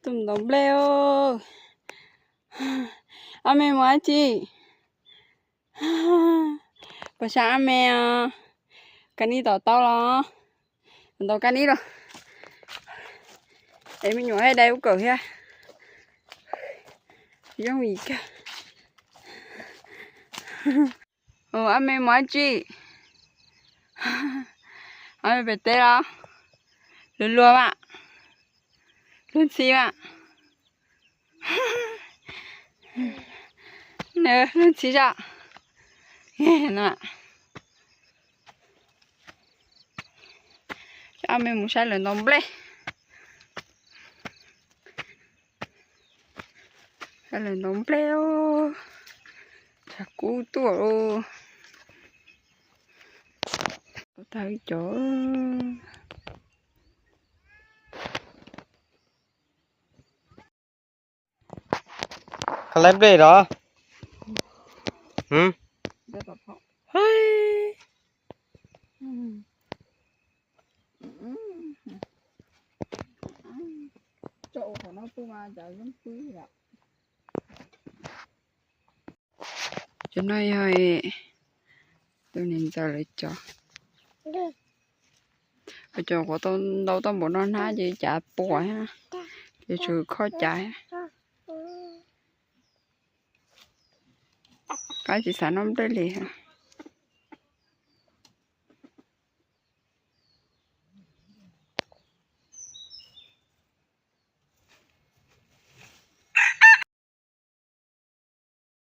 Tuaj ntaus nplej os. Ab me mus dab tsi? Puas sab ab me os? Kab nib tom taub los? Ntaus kab nib los. Es me nyuam dai ub kawm thiab. Zoo li kawg. Ab me mus dab tsi? Ab me pem teb los? Luag luag mas. Luag ntxhi mas. Luag ntxhi zoj. Ab me mus saib lawv ntaus nplej. Saib lawv ntaus nplej. Tshav kub tuaj. Tag cov. Koj laib nplej los? Cov no yog tus niam ntxawm lawv cov. Cov quav tau ntau tau npaum no hnab ces cav puas, ces tsuas khob cav. Qab tsis xav noj nplej li.